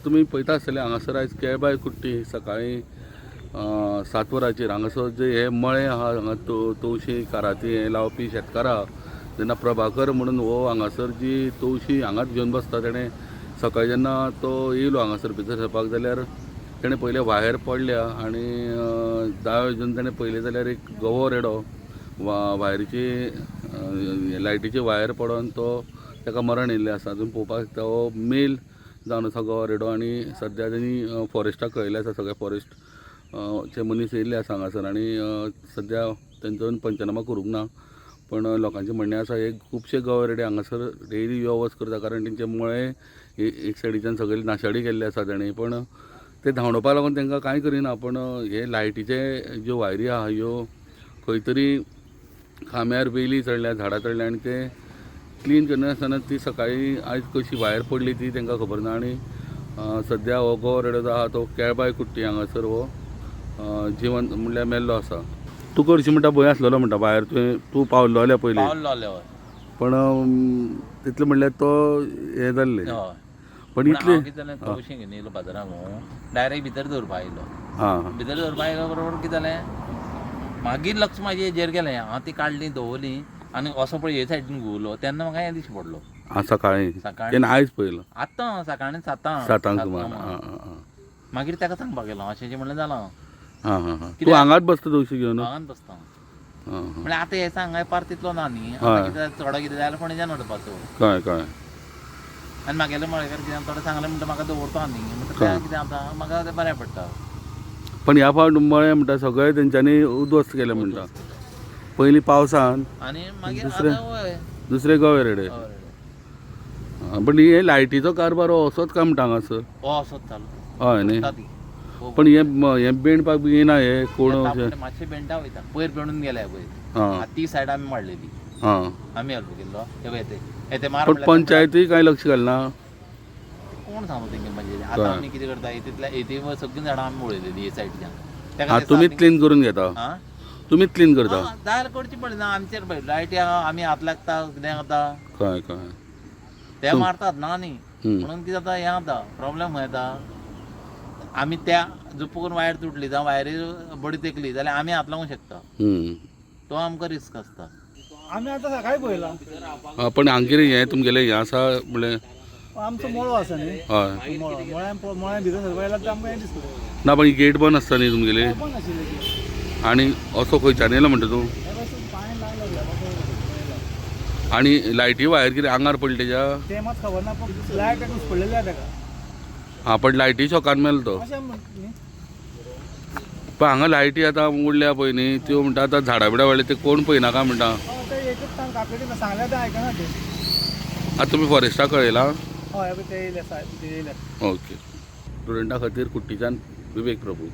तुमी पळयता आसतले हांगासर आयज केळबाय कुट्टी सकाळीं 7 वरांचेर हांगासर जे हे मळे आहा हांगा तवशी काराती हे लावपी शेतकार आहा जेन्ना प्रभाकर म्हणून हो हांगासर जी तवशी हांगाच घेवन बसता तेणें सकाळीं जेन्ना तो येयलो हांगासर भितर सरपाक जाल्यार तेणें पयलें वायर पडल्या आनी दाव्या बाजून तेणें पळयलें जाल्यार एक गवो रेडो वायरीची लायटीची वायर पडोन तो ताका मरण येयल्लें आसा. तुमी पळोवपाक शकता हो मेल जावन आसा गवो रेडो आनी सद्या तेणी फॉरेस्टाक कळयलें आसा. सगळे फॉरेस्ट चे मनीस येयल्ले आसा हांगासर आनी सद्या तेंचो पंचनामा करूंक ना, पण लोकांचें म्हणणें आसा हे खुबशे गवे रेडे हांगासर डेली यो वच करता कारण तेंचे मळे एक सायडीच्यान सगळे नाशाडी केल्ले आसा तेणी, पण ते धांवडोवपाक लागून तांकां कांय करिना. पण हे लायटीचे ज्यो वायरी आहा ह्यो खंय तरी खांब्यार वेली चडल्या, झाडां चडल्या आनी ते क्लीन करनासतना ती सकाळीं आयज कशी वायर पडली ती तांकां खबर ना. आनी सद्या हो गो रेडो जो आहा तो केळबाय कुट्टी हांगासर हो जिवन म्हणल्यार मेल्लो आसा. तूं करशी म्हणटा भंय आसलेलो म्हणटा भायर तुवें तूं पावल्लो जाल्यार पयलीं, पावल्लो पण तितलें म्हणल्यार तो हें जाल्लें. हय. पण इतलें कितें जालें, तवशें घेवन येयलो बाजारांत, डायरेक्ट भितर दवरपा आयलो. हां भितर दवरपा आयलो बरोबर कितें जालें, मागीर लक्ष म्हाजें हेजेर गेलें. हांव ती काडली दवरली आनी असो पळय हे सायडीन घुंवलो तेन्ना म्हाका हें दिश्टी पडलो. आं सकाळीं सकाळीं तेन्ना आयज पळयलो आतां सकाळीं सातांक 7 सुमार. आं आं मागीर ताका सांगपाक गेलो अशें अशें म्हणलें जालां. आं आं आं तूं हांगाच बसता तवशी घेवन? हांगाच बसता. आं म्हणल्यार आतां हें सांग पार तितलो ना न्ही, आतां कितें थोडो कितें जाल्यार फोंडेच्यान हाडपाचो. कळ्ळें कळ्ळें. आनी मागेलें मळेकार कितें थोडें सांगलें म्हणटा म्हाका दवरता न्ही, म्हणटा कितें आतां म्हाका तें बरें पडटा. पण ह्या फावट मळे म्हणटा सगळे तेंच्यांनी उद्ध्वस्त केले म्हणटा पयलीं पावसान आनी मागीर दुसरे गवे रेडे. पण हे लायटीचो कारभार हो असोच काय म्हणटा हांगासर? हो असोच चालू. हय न्ही. पण हे बेणपाक बी येना हे कोण मातशें बेणटा वयता, पयर बेणून गेले पयर. आं ती सायड आमी मारलेली, आं आमी हेल्प केल्लो. हे मार. पण पंचायती कांय लक्ष घालना. कोण सांगू तेंगे म्हणजे आतां आमी कितें करता, तितल्या हेती सगळीं झाडां आमी वळयलेली हे सायडीच्यान. आं तुमीच क्लीन करून घेता? तुमीच क्लीन करता? जाल्यार करची पडली ना आमचेर. पळय लायटी आहा, आमी हात लागता कितें जाता. कळ्ळें कळ्ळें. ते मारतात ना न्ही, म्हणून कितें जाता हें जाता प्रॉब्लेम खंय येता. आमी त्या जुपून वायर तुटली जावं वायरी बडी तेकली जाल्यार आमी हात लावूंक शकता, तो आमकां रिस्क आसता. आमी आतां सकाळीं पळयलां. पण हांगा कितें हें तुमगेलें हें आसा म्हणलें आमचो मळो आसा न्ही, हय मळो मळ्या भितर सरपा येयला आमकां हें दिसलें ना. पण गेट बंद आसता न्ही तुमगेली? बंद आशिल्लें. आनी असो खंयच्यान येयलो म्हणटा तूं? आनी लायटी वायर कितें आंगार पडली तेज्या? तें मात खबर ना, पूण लायट घुसपडलेली आहा तेका. आं पण लायटी शॉकान मेलो तो. पण हांगा लायटी आतां उडल्या पळय न्ही त्यो म्हणटा आतां झाडां बिडां वाडल्या ते कोण पळयना काय म्हणटा? एकच काकडी सांगल्यार ते आयकना ते. आतां तुमी फॉरेस्टाक कळयलां? हय ते येयले साहेब, ते येयले. ओके. स्टुडंटा खातीर कुट्टीच्यान विवेक प्रभू.